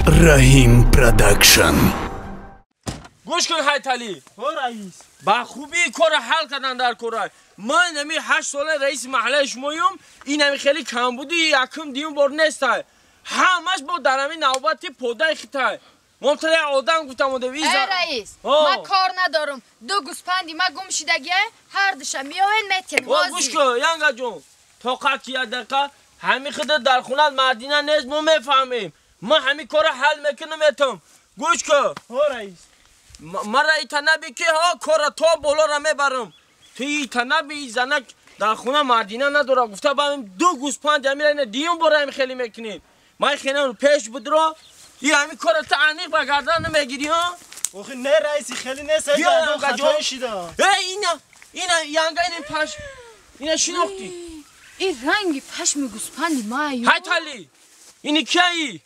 Раҳим Продакшн. Гӯш кун Ҳайталӣ. Ҳо раис. Ба хубии корро ҳал кардан дар кора. Ман ами 8 сола раиси маҳаллаи шумоюм, ин ами хеле камбуди якум дуюм бор нестай. Ҳамаш бо дар ами навбати подаи хитай. Мом тара як одам гуфтам одам. Эй раис, ман кор надорам. Ду гӯспанди ма гум шидагия, ҳар душа меоен метен. О гӯш кун, янга ҷон. Тоқат ки як дақиқа ҳами хида дар хонат мардина нест, мо мефаҳмем. Ман ҳами корро ҳал мекунам метам. Гӯш кун. Ҳо раис. Мара итанаби ки ҳо корро то болора мебарам. Ту итанаби занак дар хона мардина надора гуфта ба ду гӯспанд амира ина дуюм бора ҳами хеле мекунем. Ман хеле пеш будро. И ҳами корро ту аниқ ба гардан намегирӣ ҳо? Охи не раиси хеле нест, ай хатои шида. Э ина ина янга ина паш ина шинохтӣ. Ин ранги пашми гӯспанди маю. Ҳайталӣ. Ини кияи?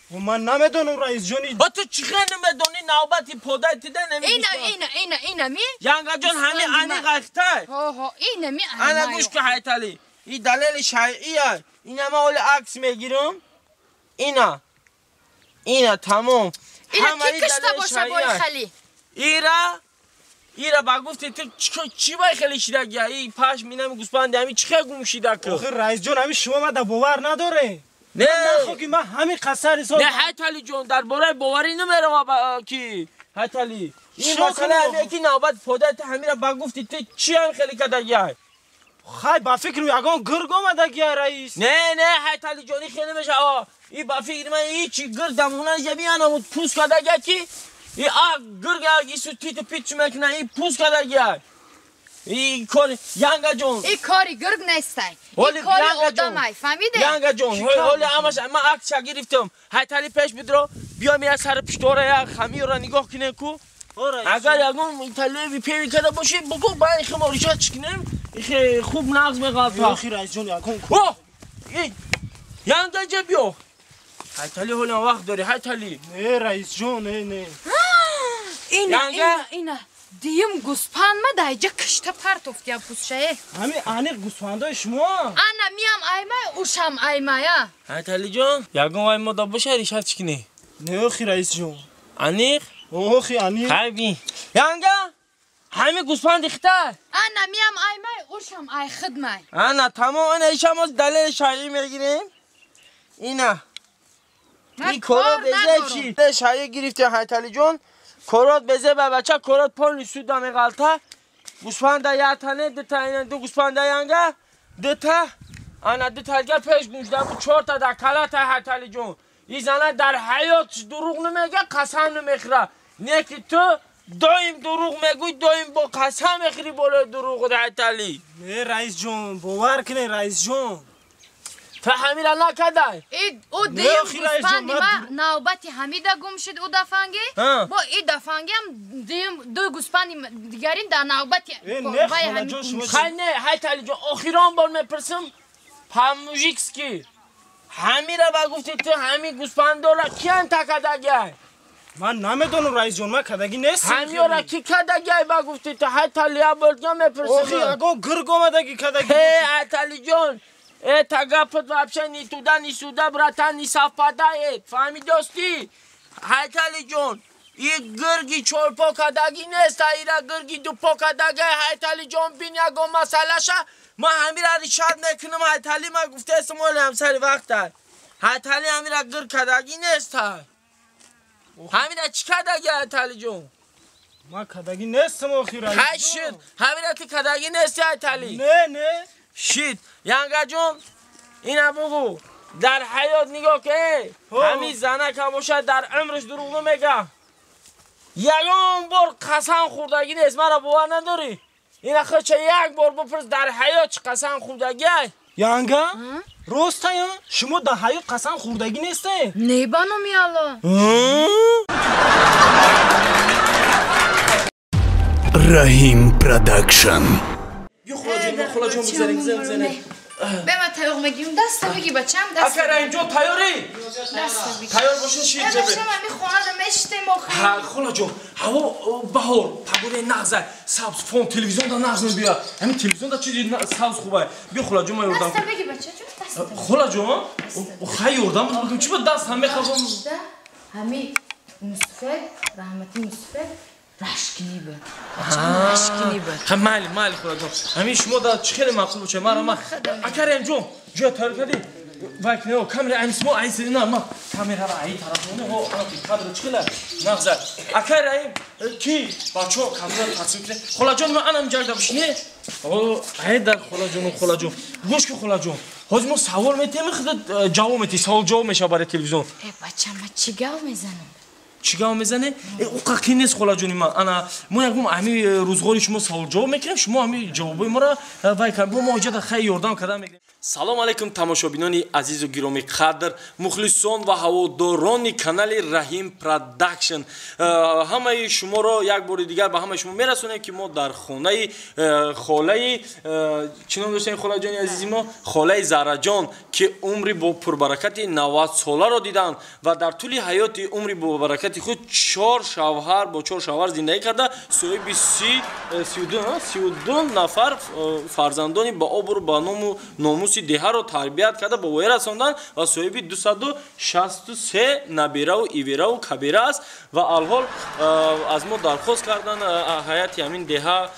Ман намедонам раис ҷони. Ба ту чӣ хел намедонӣ навбати подай тида намегӯ. Ина ина ина ина ми? Янга ҷон ҳами аниқ ахтай. Ҳо ҳо ина ми. Ана гӯш ки Ҳайталӣ. И далели шайъия. Ина ман ҳоли акс мегирам. Ина. Ина тамом. Ина ки кишта боша бой хали? Ира ира ба гуфти ту чӣ бай хели шидагия? И пашм инами гӯспанди ҳами чӣ хел гум шида ки? Охир раис ҷон ҳами шумо мада бовар надоре. Не, нахо ки ман ҳамин қасари сол. Не Ҳайталӣ ҷон дар бораи боварӣ намерава ки Ҳайталӣ. Ин масъала ҳаме ки навбат подай ту ҳамира ба гуфти ту чӣ ҳам хели кардагия? Хай ба фикри ягон гирг омадагия раис. Не не Ҳайталӣ ҷон ин хеле намешава. И ба фикри ман ҳичи гирг дамона ябианамуд пӯст кардагия ки и а гирг ису титу питчу мекуна и пӯст кардагия. И кори янга ҷон. И кори гирг нестай. И кори одамай, фаҳмиде? Янга ҷон, ҳоли ҳамаш ман аксша гирифтам. Ҳайталӣ пеш бидро, биём я сари пиштора я хамиёра нигоҳ кунем ку. Агар ягон италиеви певи карда бошӣ, бугу ба ин химо ришат чӣ кунем? Ихе хуб нағз меғалта. Охи раис ҷон ягон. О! Янга ҷа биё. Ҳайталӣ ҳоли вақт дорӣ, Ҳайталӣ. Не раис ҷон, не не. Ина ина ина. Дим гӯспанд ма даиҷа кишта партофтия пӯсшае. Ҳами аниқ гӯспандои шумо? Ана миам аймай, ушам аймая. Ҳайталӣ ҷон, ягон вай мода боша ришат чӣ кунӣ? Не охи раис ҷон. Аниқ? Охи аниқ. Хай би. Янга? Ҳами гӯспанди хитай? Ана миам аймай, ушам ай хидмай. Ана тамом, ана ишам оз далели шаръӣ мегирем. Ина. Ин коро безе чӣ? Шаръӣ гирифтем Ҳайталӣ ҷон. Корот безе ба бача корот полни суда меғалта. Гӯспанда як тане, дута ина ду гӯспанда янга, дута ана дута дигар пеш гумшуда бу чорта дар калата Ҳайталӣ ҷон. Ин зана дар ҳаёт дурӯғ намега, қасам намехӯра. Не ки ту доим дурӯғ мегӯй, доим бо қасам мехӯрӣ болои дурӯғ Ҳайталӣ. Не раис ҷон, бовар кунед раис ҷон. Ту ҳамира накардай? Ӯ дуюм гӯспанди ма навбати ҳамида гум шуд ӯ дафанги. Бо и дафангиам дуюм ду гӯспанди дигарин дар навбати вай ҳамид гум шуд. Хай не, Ҳайталӣ ҷон, охирон бор мепурсам, по-мужикски. Ҳамира ба гуфти ту ҳами гӯспандора киян такадагиай? Ман намедонам раис ҷон, ман кардагӣ нестам. Ҳамиёра ки кардагиай ба гуфти ту? Ҳайталӣ як бор дига мепурсам. Охи ягон гирг омадагӣ кардагӣ. Э, Ҳайталӣ ҷон, это гапот вообще ни туда, ни сюда, братан, не совпадает. Фаҳмидости? Ҳайталӣ ҷон, и гирги чорпо кардагӣ нест, ира гирги дупо кардагӣ. Ҳайталӣ ҷон, бин ягон масъалаша, ман ҳамира ришат мекунам. Ҳайталӣ, ман гуфтаестам оли ҳамсари вақта. Ҳайталӣ ҳамира гирг кардагӣ нест. Ҳамира чӣ кардагӣ, Ҳайталӣ ҷон? Ман кардагӣ нестам охи раис. Хай шуд, ҳамира ту кардагӣ нести Ҳайталӣ? Не, не. Шид, янга ҷон, ина бугу, дар ҳаёт нигоҳ ке, ҳамин занака бошад дар умраш дурӯғ намега. Ягон бор қасам хӯрдагӣ нест, мара бовар надорӣ? Ина худша як бор бипурс, дар ҳаёт чӣ қасам хӯрдагиай? Янга? Ростая? Шумо дар ҳаёт қасам хӯрдагӣ несте? Не ба номи Алло. Раҳим Продакшн. Хола ҷон, бигзарем, бигзарем, бигзарем. Бе ман тайёқ мегирам, даста бигӣ бачам, даста. Ака Раҳим ҷон, тайёрӣ? Даста бигӣ. Тайёр бошин, шир ҷабе. Бачам, ами хонада мешитем охи. Ҳа, хола ҷон, ҳаво баҳор, погодаи нағз ай, сабз фон, телевизион да нағз мебиёд. Ҳамин телевизион да чизи сабз хуб ай. Биё хола ҷон, ман ёрдам. Даста бигӣ бача ҷон, даста. Холаҷон, хай ёрдам бикун, чӣ ба даст ҳам мехоҳам? Ҳами Мусафед, раҳмати Мусафед рашкини буд. Рашкини буд. Ха майли, майли холаҷон. Ҳамин шумо да чӣ хеле маъқул бошад. Мара ма ака Раҳимҷон, ҷоя тайёр кардӣ? Вай кино камера аймсмо айс на ма камерара ай тараф оне ҳо кадр чӣ хеле нағза. Ака Раҳим ки бачо камера тақсим кунед. Холаҷон ма анам ҷагда бишине. О, ай дар холаҷону холаҷон. Гӯш ки холаҷон. Ҳозир мо савол метиҳем, худат ҷавоб метиҳӣ. Савол ҷавоб мешавад барои телевизион. Э бача, ма чӣ гап мезанам? Чӣ гап мезанӣ? Э, уқа қин нест холаҷони ман. Ана мо ягон ҳами рӯзғори шумо савол ҷавоб мекунем, шумо ҳами ҷавобои моро вай кар. Бо мо иҷода хай ёрдам карда мегирем. Салом алейкум тамошобинони азизу гиромӣ қадр, мухлисон ва ҳаводорони канали Раҳим Продакшн. Ҳамаи шуморо як бори дигар ба ҳамаи шумо мерасонем, ки мо дар хонаи холаи чӣ ном доштем холаҷони азизи мо? Холаи Зарраҷон, ки умри бо пурбаракати 90 соларо диданд ва дар тӯли ҳаёти умри бобаракати худ 4 шавҳар бо 4 шавҳар зиндагӣ карда, соҳиби 32 нафар фарзандони ба обрӯ ба ному номуси деҳаро тарбият карда ба воя расонданд ва соҳиби 263 набираву ивераву кабира аст. Ва алҳол аз мо дархост карданд ҳайати ҳамин деҳа,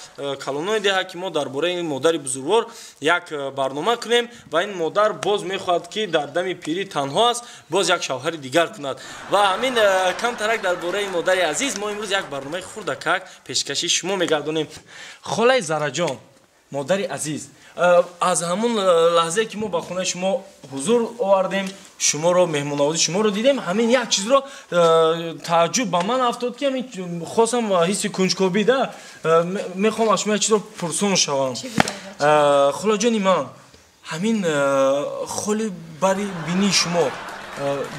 калонои деҳа, ки мо дар бораи ин модари бузургвор як барнома кунем ва ин модар боз мехоҳад, ки дар дами пирӣ танҳо аст, боз як шавҳари дигар кунад. Ва ҳамин камтарак дар бораи модари азиз мо имрӯз як барномаи хурдакак пешкаши шумо мегардонем. Холаи Зарраҷон, модари азиз, аз ҳамун лаҳзае ки мо ба хонаи шумо ҳузур овардем, шуморо меҳмоннавозии шуморо дидем, ҳамин як чизро тааҷҷуб ба ман афтод, ки ҳамин хостам ҳисси кунҷкобӣ да мехоҳам аз шумо як чизро пурсон шавам. Холаҷони ман, ҳамин холи бари бинии шумо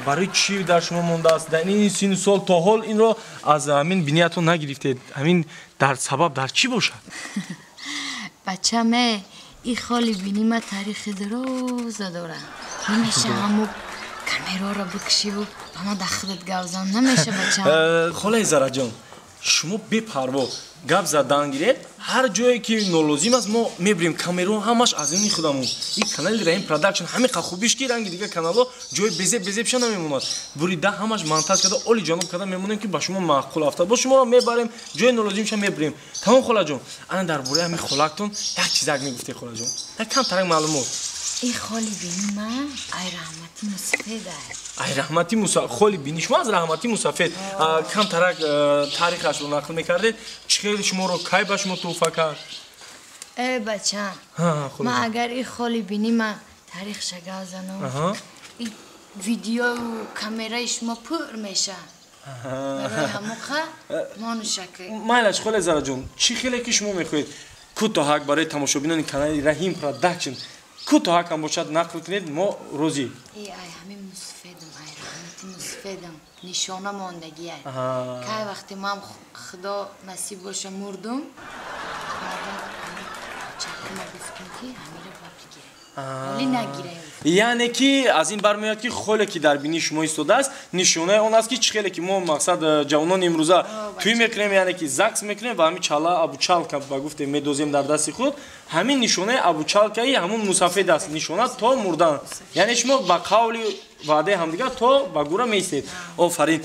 барои чӣ дар шумо мондааст? Дар ин сину сол то ҳол инро аз ҳамин биниятон нагирифтед. Ҳамин дар сабаб дар чӣ бошад? Бачаме, ин холи бини ма таърихи дароза дорад. Намеша ҳамо камераро бикшиву ба ма дар худат гап зан. Намеша бачам. Холаи Зарраҷон, шумо бепарво гап задан гиред. Ҳар ҷое ки нолозим аст мо мебирем. Камерао ҳамаш аз ини худамон. Ин канали Раҳим Продакшн ҳамин қа хубиш ки ранги дигар каналҳо ҷои безеб безебша намемонад. Бурида ҳамаш монтаж карда, оли ҷаноб карда мемонем, ки ба шумо маъқул афтад. Бо шуморо мебарем, ҷои нолозимша мебирем. Тамом холаҷон. Ана дар бораи ҳамин холактон як чизак мегуфтед холаҷон. Як камтарак маълумот. Ин холи бини ман ай раҳмати мусафед ай. Ай раҳмати Муса, холи бини шумо аз раҳмати Мусафед. Камтарак таърихашро нақл мекардед. Чӣ хел шуморо кай ба шумо тӯҳфа кард? Э бача, ман агар ин холи бини ман таърихша гап занам, ин видеою камераи шумо пур меша. Барои ҳамоқа монушака. Майлаш холаи Зарраҷон, чӣ хеле ки шумо мехоҳед кӯтоҳак барои тамошобинони канали Раҳим Продакшн кӯтоҳак ҳам бошад нақл кунед, мо розӣ. Э ай ҳамин мусафедам, ай раҳмати мусафедам нишона мондагӣ ай. Кай вақте ман худо насиб боша мурдум, чакма гуфтум ки ҳамиро ба бигирем. Вале нагирем. Яъне ки аз ин бармеояд, ки холе ки дар бинии шумо истодааст, нишонаи он аст, ки чӣ хеле ки мо мақсад ҷавонони имрӯза тӯй мекунем, яъне ки закс мекунем ва ҳамин чала абучалка ба гуфте медозем дар дасти худ, ҳамин нишонаи абучалкаи ҳамун мусафед аст, нишона то мурдан. Яъне шумо ба қавли ваъдаи ҳамдигар то ба гура меистед. Офарин.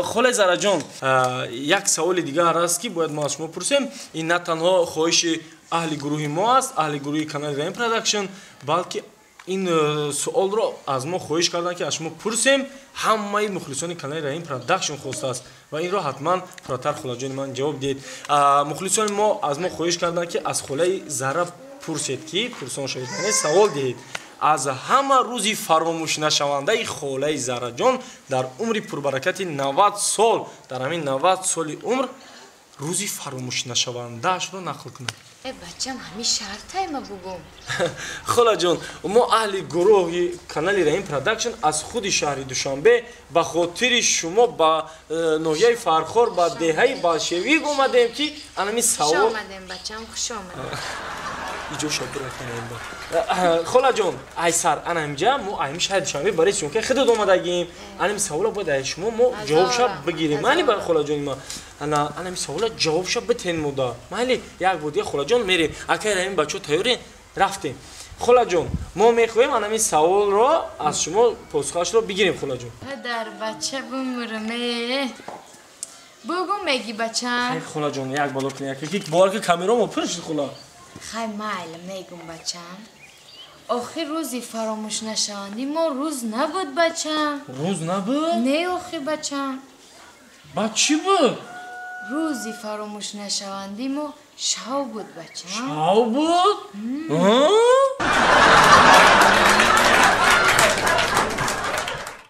Холаи Зарраҷон, як саволи дигар аст, ки бояд мо аз шумо пурсем. Ин на танҳо хоҳиши аҳли гурӯҳи мо аст, аҳли гурӯҳи канали Раҳим Продакшн, балки ин суолро аз мо хоҳиш карданд, ки аз шумо пурсем. Ҳамаи мухлисони канали Раҳим Продакшн хостааст ва инро ҳатман пурратар холаҷони ман ҷавоб диҳед. Мухлисони мо аз мо хоҳиш карданд, ки аз холаи Зарра пурсед, ки пурсон шавед, яъне савол диҳед. Аз ҳама рӯзи фаромӯшнашавандаи холаи Зарраҷон дар умри пурбаракати 90 сол, дар ҳамин 90 соли умр рӯзи фаромӯшнашавандаашро нақл кунад. Э бачам, ҳамин шартай ма бугум. Холаҷон, мо аҳли гурӯҳи канали Раҳим Продакшн аз худи шаҳри Душанбе ба хотири шумо ба ноҳияи Фархор, ба деҳаи Болшевик омадем, ки анами савол. Хуш омадем бачам, хуш омадем. Иҷо шабура. Холаҷон, айсар ана ҳамҷа мо ҳамин шаҳри Душанбе барои съёмка худат омадагим. Анами савола бояд аз шумо мо ҷавобша бигирем. Майли ба холаҷони ма. Ана анами савола ҷавобша битен мода. Майли як бор дига холаҷон мерем. Акай Раҳим бачаҳо тайёрен? Рафтем. Холаҷон, мо мехоҳем анами саволро аз шумо посухашро бигирем, холаҷон. Дар бача бумрам, э. Бугу меги, бачам. Хай, холаҷон, як бало кунед, як бовар ки камерамо пур шуд, хола. Хай, майли, мегум, бачам. Охир рӯзи фаромӯшнашавандӣ мо рӯз набуд, бачам. Рӯз набуд? Не, охи, бачам. Баъд чӣ буд? Рӯзи фаромӯшнашавандӣ мо шав буд, бачам. Шав буд?